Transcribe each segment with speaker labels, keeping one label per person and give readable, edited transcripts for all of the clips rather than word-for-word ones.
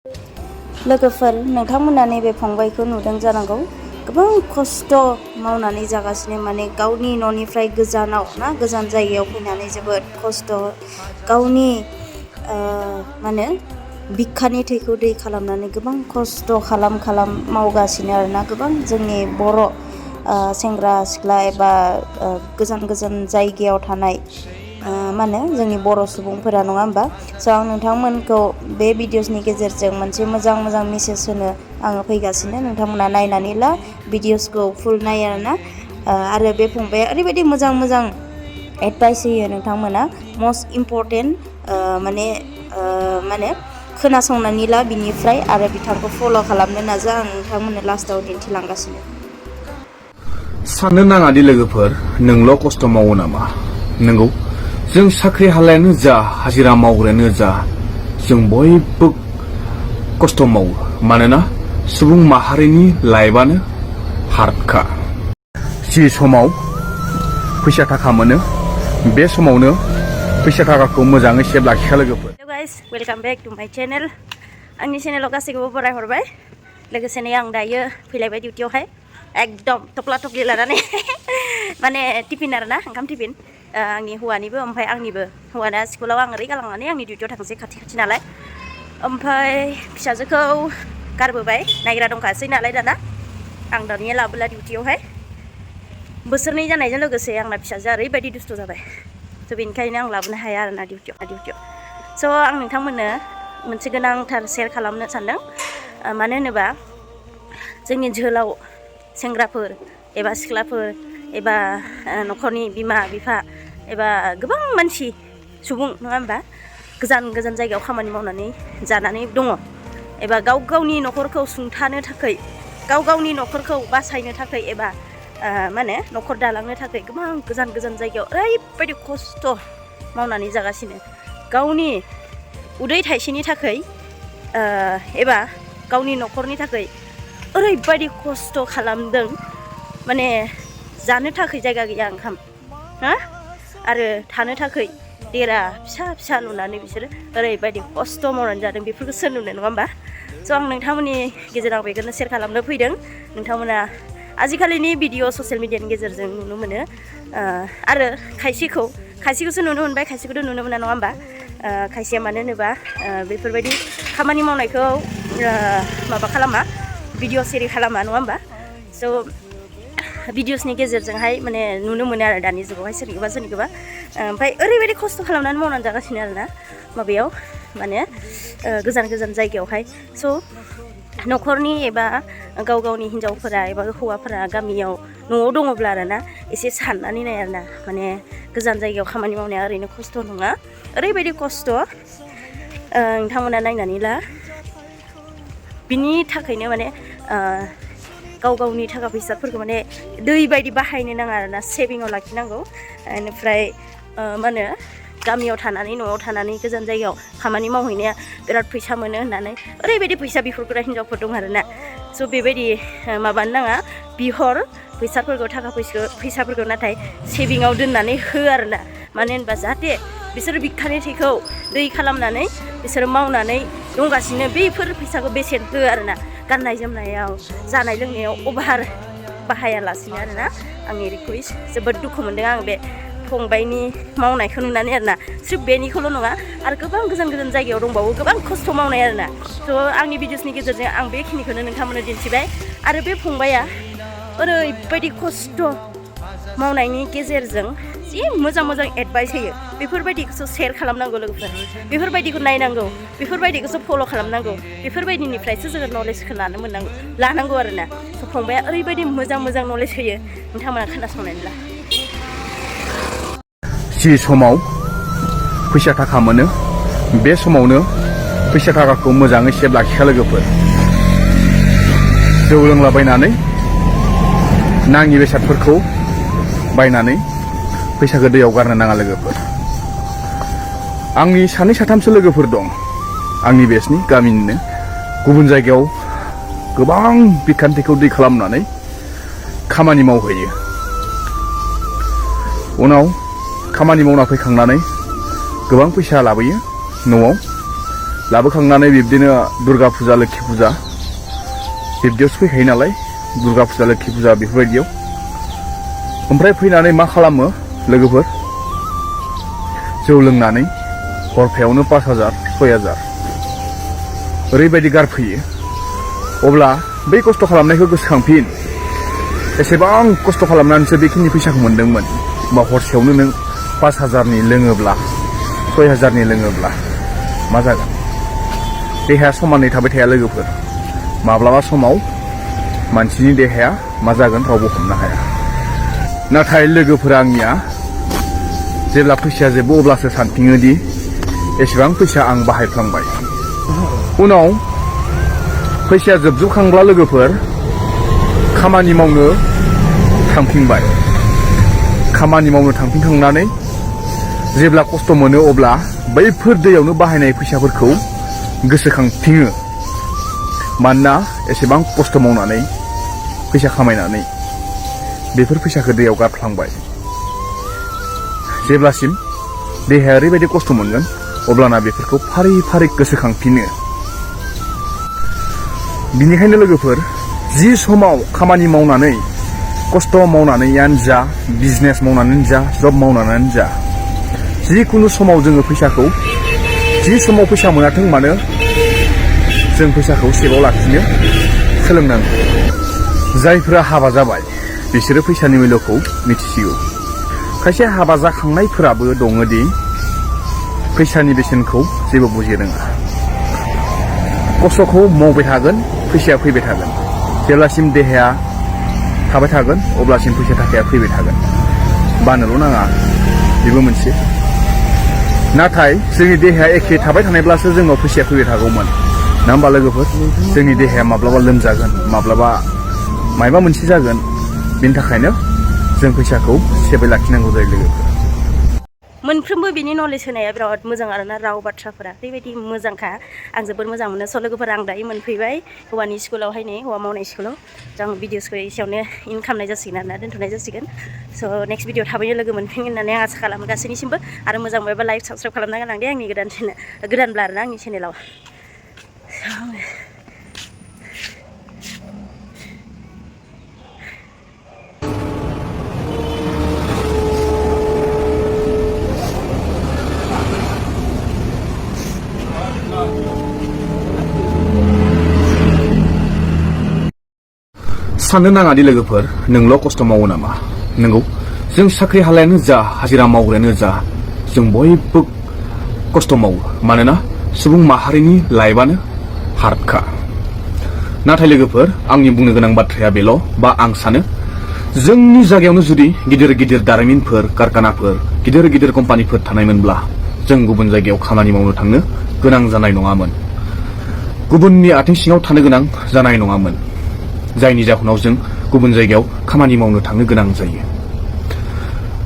Speaker 1: लोगोफोर नोंथांमोना नैबे फंबायखौ नुदों जानांगौ गोबां खस्थ' मावनानै जागासिनो माने गावनि न'निफ्राय गोजानाव ना गोजान जायगायाव फैनानै जोबोद खस्थ' गावनि माने बिखानि थैखौ दै खालामनानै गोबां खस्थ' खालाम मावगासिनो आरोना गोबां जोंनि बर' सेंग्रा सिख्ला एबा गोजान गोजान जायगायाव थानाय माने जोंनि बर' सुबुंफोरा नङा होमबा स' आं नोंथांमोनखौ बे भिडिअसनि गेजेरजों मोनसे मोजां मेसेज होनो आङो फैगासिनो नोंथांमोना नायनानै ला भिडिअसखौ फुल नाय आरोना आरो बे फंबाया ओरैबायदि मोजां एडभाइस होयो नोंथांमोना मस्ट इम्परटेन्ट माने खोनासंनानै ला बिनिफ्राय आरो बिथांखौ फल' खालामनो नाजा आं नोंथांमोननो लास्टाव दिन्थिलांगासिनो
Speaker 2: साननो नाङादि लोगोफोर नोंल' खस्थ' मावो नामा नंगौ जों साख्रि हालायानो जा हाजिरा मावग्रायानो जा जों बयबो खस्थ' मावो मानोना सुबुं माहारिनि लाइफआनो हार्डखा जि समाव फैसा थाखा मोनो बे समावनो फैसा थाखाखौ मोजाङै सेभ लाखिखा लोगोफोर।
Speaker 1: Hello guys welcome back to माय चेनेल आंनि चेनेलाव गासैखौबो बराय हरबाय लोगोसेनो आं दायो फैलायबाय डिउटियावहाय एकदम थफ्ला थफ्लि लानानै माने टिफिन आरोना ओंखाम टिफिन आंनि हौवानिबो ओमफ्राय आंनिबो हौवाना स्कुलाव आं ओरै गालांनानै आंनि डिउटियाव थांसै खाथि नालाय ओमफ्राय फिसाजोखौ गारबोबाय नायग्रा दंखासै नालाय दाना आं दानिया लाबोला डिउटियावहाय बोसोरनै जानायजों लोगोसे आंना फिसाजोआ ओरैबायदि दुस्थ' जाबाय स' बेनिखायनो आं लाबोनो हाया आरोना डिउटियाव स' आं नोंथांमोननो मोनसे गोनांथार शेयार खालामनो सानदों मानो होनोबा जोंनि जोहोलाव सेंग्राफोर एबा सिख्लाफोर एबा न'खरनि बिमा बिफा एबा गोबां मानसि सुबुं नङा होमबा गोजान जायगायाव खामानि मावनानै जानानै दङ एबा गावनि न'खरखौ सुंथानो थाखाय गावनि न'खरखौ बासायनो थाखाय एबा माने न'खर दालांनो थाखाय गोबां गोजान जायगायाव ओरैबायदि खस्थ' मावनानै जागासिनो गावनि उदै थाइसेनि थाखाय एबा गावनि न'खरनि थाखाय ओरैबायदि खस्थ' खालामदों माने जानो थाखाय जायगा गैया ओंखाम हा आरो थानो थाखाय देरा फिसा लुनानै बिसोरो ओरैबायदि खस्थ' मावनानै जादों बेफोरखौ सोर नुनो नङा होमबा स' आं नोंथांमोननि गेजेराव बेखौनो शेयार खालामनो फैदों नोंथांमोना आजिखालिनि भिडिअ ससियेल मिडियानि गेजेरजों नुनो मोनो आरो खायसेखौसो नुनो मोनबाय खायसेखौथ' नुनो मोना नङा होमबा खायसेया मानो होनोबा बेफोरबायदि खामानि मावनायखौ माबा खालामा भिडिअ सेरि खालामा नङा होमबा स' भिडिअसनि गेजेरजोंहाय माने नुनो मोनो आरो दानि जुगावहाय सोरनिखौबा ओमफ्राय ओरैबायदि खस्थ' खालामनानै मावनानै जागासिनो आरोना माबायाव माने गोजान जायगायावहाय स' न'खरनि एबा गावनि हिन्जावफोरा एबा हौवाफोरा गामियाव न'आव दङब्ला आरोना एसे साननानै नाय आरोना माने गोजान जायगायाव खामानि मावनाया ओरैनो खस्थ' नङा ओरैबायदि खस्थ' नोंथांमोना नायनानै ला बिनि थाखायनो माने गावनि थाखा फैसाफोरखौ माने दै बायदि बाहायनो नाङा आरोना सेभिङाव लाखिनांगौ बेनिफ्राय मा होनो गामियाव थानानै न'आव थानानै गोजान जायगायाव खामानि मावहैनाया बिराद फैसा मोनो होननानै ओरैबायदि फैसा बिहरग्रा हिन्जावफोर दं आरोना स' बेबायदि माबानो नाङा बिहर फैसाफोरखौ थाखा फैसाफोरखौ नाथाय सेभिङाव दोननानै हो आरोना मानो होनबा जाहाथे बिसोरो बिखानि थैखौ दै खालामनानै बिसोरो मावनानै दंगासिनो बेफोर फैसाखौ बेसेन हो आरोना गाननाय जोमनायाव जानाय लोंनायाव अभार बाहायालासिनो आरोना आंनि रिकुवेस्ट जोबोद दुखु मोनदों आं बे फंबायनि मावनायखौ नुनानै आरोना सिर्फ बेनिखौल' नङा आरो गोबां गोजान जायगायाव दंबावो गोबां खस्थ' मावनाय आरोना थ' आंनि भिडिअसनि गेजेरजों आं बेखिनिखौनो नोंथांमोननो दिन्थिबाय आरो बे फंबाया ओरैबायदि खस्थ' मावनायनि गेजेरजों जि मोजां एडभाइस होयो बेफोरबायदिखौसो शेयार खालामनांगौ लोगोफोर बेफोरबायदिखौ नायनांगौ बेफोरबायदिखौसो फल' खालामनांगौ बेफोरबायदिनिफ्रायसो जोङो नलेजखौ लानांगौ आरोना स' फंबाया ओरैबायदि मोजां नलेज होयो नोंथांमोना खोनासंनानै ला
Speaker 2: जि समाव फैसा थाखा मोनो बे समावनो फैसा थाखाखौ मोजाङै सेभ लाखिखा लोगोफोर जौ लोंलाबायनानै नाङि बेसादफोरखौ बायनानै फैसाखौ दैयाव गारनो नाङा लोगोफोर आंनि सानै साथामसो लोगोफोर दं आंनि बेसनि गामिनिनो गुबुन जायगायाव गोबां बिखान्थिखौ दै खालामनानै खामानि मावहैयो उनाव खामानि मावना फैखांनानै गोबां फैसा लाबोयो न'आव लाबोखांनानै बिब्दिनो दुर्गा फुजा लोक्षि फुजा बिब्दियावसो फैखायो नालाय दुर्गा फुजा लोक्षि फुजा बेफोरबायदियाव ओमफ्राय फैनानै मा खालामो लोगोफोर जौ लोंनानै हरफायावनो 5,000 6,000 ओरैबायदि गारफैयो अब्ला बै खस्थ' खालामनायखौ गोसोखांफिन एसेबां खस्थ' खालामनानैसो बेखिनि फैसाखौ मोनदोंमोन बा हरसेयावनो नों 5,000नि लोङोब्ला 6,000नि लोङोब्ला मा जागोन देहाया समानै थाबाय थाया लोगोफोर माब्लाबा समाव मानसिनि देहाया मा जागोन रावबो हमनो हाया नाथाय लोगोफोरा आंनिया जेब्ला फैसाया जोबो अब्लासो सानफिङो दि एसेबां फैसा आं बाहायफ्लांबाय उनाव फैसाया जोबजोबखांब्ला लोगोफोर खामानि मावनो थांफिनबाय खामानि मावनो थांफिनखांनानै जेब्ला खस्थ' मोनो अब्ला बैफोर दैयावनो बाहायनाय फैसाफोरखौ गोसोखांफिङो मानोना एसेबां खस्थ' मावनानै फैसा खामायनानै बेफोर फैसाखौ दैयाव गारफ्लांबाय जेब्लासिम देहाया ओरैबायदि खस्थ' मोनगोन अब्लाना बेफोरखौ फारि फारि गोसोखांफिनो बिनिखायनो लोगोफोर जि समाव खामानि मावनानै खस्थ' मावनानैयानो जा बिजनेस मावनानैनो जा जब मावनानैनो जा जिखुनु समाव जोङो फैसाखौ जि समाव फैसा मोनाथों मानो जों फैसाखौ सेभाव लाखिनो सोलोंनांगौ जायफोरा हाबा जाबाय बिसोरो फैसानि मुल्यखौ मिथिसिगौ खायसे हाबा जाखांनायफोराबो दङदि फैसानि बेसेनखौ जेबो बुजि रोङा खस्थ'खौ मावबाय थागोन फैसाया फैबाय थागोन जेब्लासिम देहाया थाबाय थागोन अब्लासिम फैसा थाखाया फैबाय थागोन बानोल' नाङा बेबो मोनसे नाथाय जोंनि देहाया एखे थाबाय थानायब्लासो जोंनाव फैसाया फैबाय थागौमोन ना होमबा लोगोफोर जोंनि देहाया माब्लाबा लोमजागोन माब्लाबा मायबा मोनसे जागोन बेनि थाखायनो जों फैसाखौ सेभै लाखिनांगौ जायो लोगोफोर
Speaker 1: मोनफ्रोमबो बिनि नलेज होनाया बिराद मोजां आरोना राव बाथ्राफोरा ओरैबायदि मोजांखा आं जोबोर मोजां मोनो स' लोगोफोर आं दायो मोनफैबाय हौवानि स्कुलावहाय नै हौवा मावनाय स्कुलाव जों भिडिअसखौ एसेयावनो इन खालामनाय जासिगोन आरोना दोनथ'नाय जासिगोन स' नेक्स्ट भिडिअ थाबैनो लोगो मोनफिनगोन होननानै आं आसा खालामो गासैनिसिमबो आरो मोजां मोनोबा लाइक साबसक्राइब खालामना गोनां दे आंनि गोदानब्ला आरोना आंनि चेनेलाव
Speaker 2: साननो नाङादि लोगोफोर नोंल' खस्थ' मावो नामा नंगौ जों साख्रि हालायानो जा हाजिरा मावग्रायानो जा जों बयबो खस्थ' मावो मानोना सुबुं माहारिनि लाइफआनो हार्डखा नाथाय लोगोफोर आंनि बुंनो गोनां बाथ्राया बेल' बा आं सानो जोंनि जायगायावनो जुदि गिदिर गिदिर दारिमिनफोर कारखानाफोर गिदिर गिदिर कम्पानिफोर थानायमोनब्ला जों गुबुन जायगायाव खामानि मावनो थांनो गोनां जानाय नङामोन गुबुननि आथिं सिङाव थानो गोनां जानाय नङामोन जायनि जाहोनाव जों गुबुन जायगायाव खामानि मावनो थांनो गोनां जायो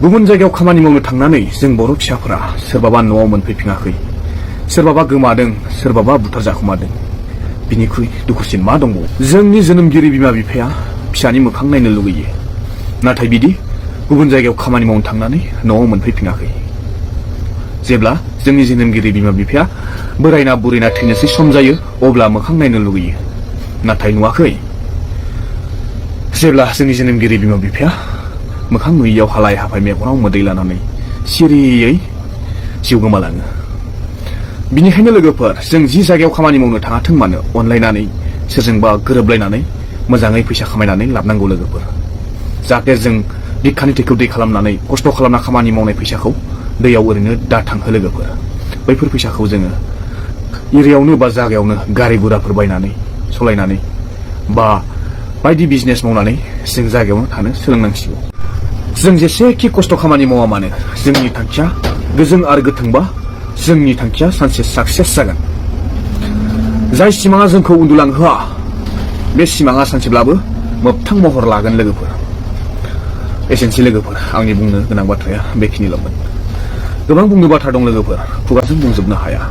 Speaker 2: गुबुन जायगायाव खामानि मावनो थांनानै जों बर' फिसाफोरा सोरबाबा न'आव मोनफैफिनाखै सोरबाबा गोमादों सोरबाबा बुथार जाखोमादों बिनिख्रुइ दुखुसिन मा दंबावो जोंनि जोनोमगिरि बिमा बिफाया फिसानि मोखां नायनो लुगैयो नाथाय बिदि गुबुन जायगायाव खामानि मावनो थांनानै न'आव मोनफैफिनाखै जेब्ला जोंनि जोनोमगिरि बिमा बिफाया बोरायना बुरैना थैनोसै सम जायो अब्ला मोखां नायनो लुगैयो नाथाय नुवाखै जेब्ला जोंनि जोनोमगिरि बिमा बिफाया मोखां नुयैयाव हालाय हाफाय मेगनाव मोदै लानानै सिरियै जिउ गोमालाङो बिनिखायनो लोगोफोर जों जि जायगायाव खामानि मावनो थाङाथों मानो अनलायनानै सोरजोंबा गोरोबलायनानै मोजाङै फैसा खामायनानै लाबनांगौ लोगोफोर जाहाथे जों बिखानि थैखौ दै खालामनानै खस्थ' खालामना खामानि मावनाय फैसाखौ दैयाव ओरैनो दाथांहो लोगोफोर बैफोर फैसाखौ जोङो एरियायावनो बा जायगायावनो गारि गुराफोर बायनानै सालायनानै बा बायदि बिजनेस मावनानै जों जायगायावनो थानो सोलोंनांसिगौ जों जेसेखि खस्थ' खामानि मावा मानो जोंनि थांखिया गोजों आरो गोथोंबा जोंनि थांखिया सानसे साक्सेस जागोन जाय सिमाङा जोंखौ उन्दुलांहोआ बे सिमाङा सानसेब्लाबो मोगथां महर लागोन लोगोफोर एसेनोसै लोगोफोर आंनि बुंनो गोनां बाथ्राया बेखिनिल'मोन गोबां बुंनो बाथ्रा दं लोगोफोर खुगाजों बुंजोबनो हाया